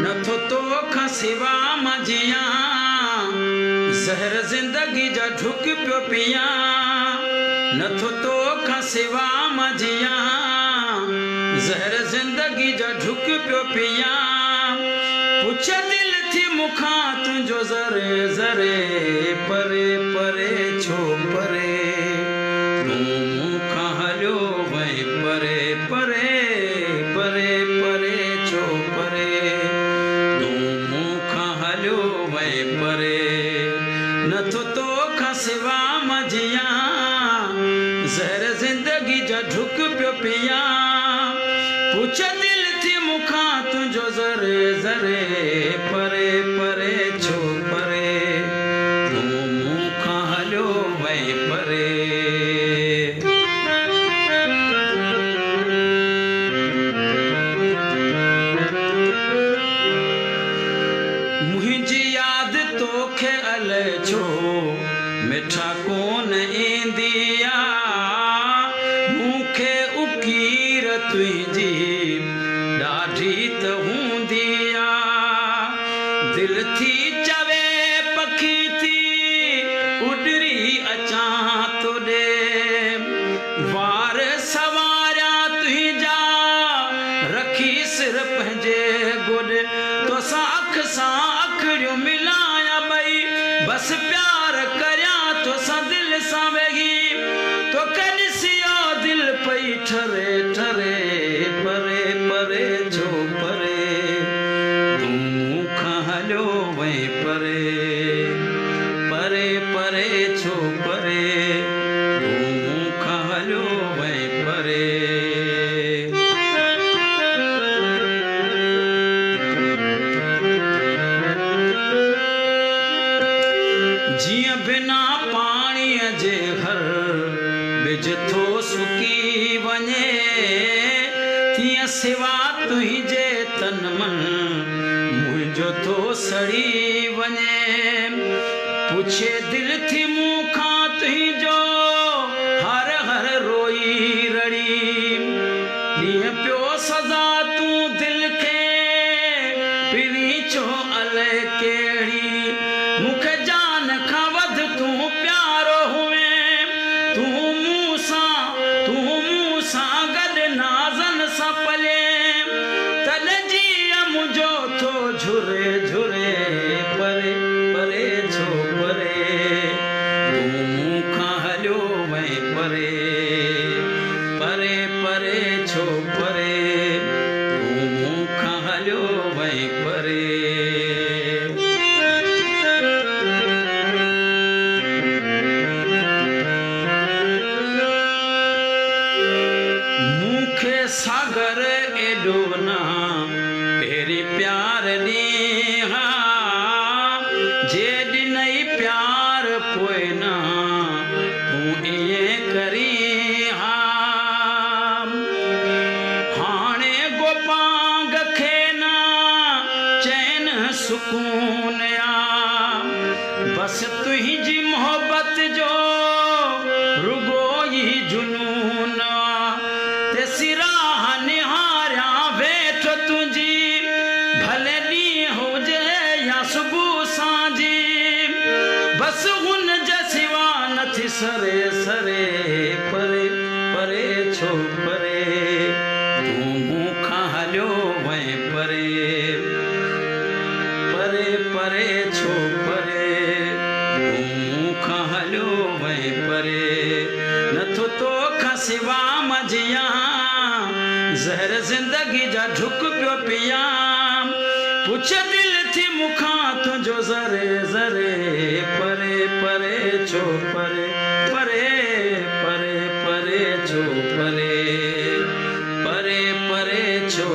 नथो तोखां सिवा मां जियां, ज़हर ज़िंदगी जा ढुक पियो पियां। नथो तोखां सिवा मां जियां, ज़हर ज़िंदगी जा ढुक पियो पियां। पुछ दिल थी मूंखां तुंहिंजो ज़रे ज़रे, परे परे छो परे, तूं मूंखां हलियो वई परे परे, परे परे छो परे, तूं मूंखां हलियो वई परे। नथो तोखां सिवा मां जियां, ज़हर ज़िंदगी जा ढुक पियो पियां। पुछ दिल थी मूंखां तुंहिंजो ज़रे ज़रे, परे परे छो परे, तूं मूंखां हलियो वई परे। मुंहिंजी यादि तोखे अलाए छो मिठा कोन ईंदी आहे, मूंखे उकीर तुंहिंजी ॾाढी त हूंदी आहे। दिलि थी चवे पखी थी उॾरी अचां तोॾे, वार सवारिया तुंहिंजा रखी सिर पंहिंजे गोॾे। तोसां अख सां अखड़ियूं मिलायां पई, बसि प्यार करियां तोसां दिलि सां वेही। तोखे ॾिसी दिलि पई ठरे ठरे, परे परे छो परे, तूं मूंखां हलियो वई परे, परे परे छो परे, तूं मूंखां हलियो वई परे। जीअं बिना पाणीअ जे हर बिज थो सुकी वञे, तीअं सिवा तुंहिंजे तन मन मुंहिंजो थो सड़ी वञे। पुछे दिलि थी मूंखां तुंहिंजो हर हर रोई रड़ी, ॾींहुं पियो सज़ा तूं दिलि खे पिरीं छो अलाए कहिड़ी। मूंखे जान खां वधि तूं प्यारो हुए, तूं मूंसां गॾु नाज़नि सां पले। तॾहिं जीअं मुंहिंजो थो झुरे झुरे, परे परे छो परे, तूं मूंखां हलियो वई परे, परे परे छो परे, तूं मूंखां हलियो वई परे। मूंखे सागर एॾो न पहिरीं प्यार ॾींहुं, जे ॾिनई प्यार पोइ न तूं ईअं करीं हा। हाणे गोपांग खे न चैन सुकून आहे, बसि तुंहिंजी मोहबत जो रुगो ई जुनून आहे। सिराह निहारियां वेठो तुंहिंजी, भले ॾींहुं हुजे या सुबुह सांझी। बसि हुन जे सिवा नथी सरे सरे, परे परे छो परे, तूं मूंखां हलियो वई परे, परे परे छो परे, तूं मूंखां हलियो वई परे। नथो तोखां सिवा मां जियां, ज़हर ज़िंदगी जा ढुक पियो पियां। पुछ दिलि थी मूंखां तुंहिंजो ज़रे ज़रे, परे परे छो परे, परे परे परे छो परे, परे परे छो।